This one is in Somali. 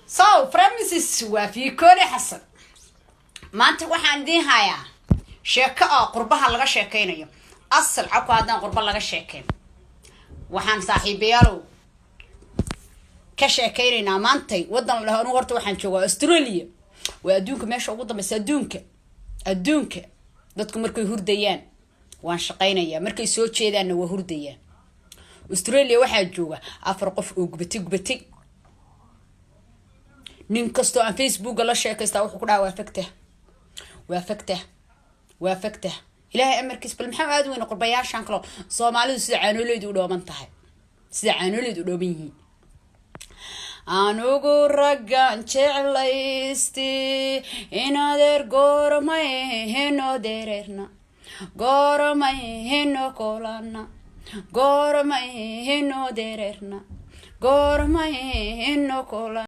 So premises waa Fiikoone Xasan. Maanta waxaan idiin hayaa sheeko oo qurbaha laga sheekeynayo. Asal cabku haddaan qurba laga sheekeyn, waxaan, saaxiibayaalow, ka sheekeynaynaa maantay wadan la dhaho. Anugu horta waxaan joogaa Australia, waa adduunka meesha ugu dambeysa. Adduunka dadku markay hurdayaan waan shaqaynayaa, markay soo jeedaanna waa hurdayaan. Australia waxaa jooga afar qof oo gubatay gubatay. Nin kastoo aan Facebooka la sheekaystaa wuxuu ku dhaha: "Waa fagtah, waa fagtah, waa fagtah." Ilaahay amarkiis, bal maxaa aad weyne qurbayaashan kaloo Soomaalidu sida caanooleydu u dhooban tahay, sida caanooleydu u dhooban yihiin. Anugu raggan jeclaysti inadeer, goormay heno dereerna, goormay heno kolana, goormay heno dereerna, goormay heno kolana.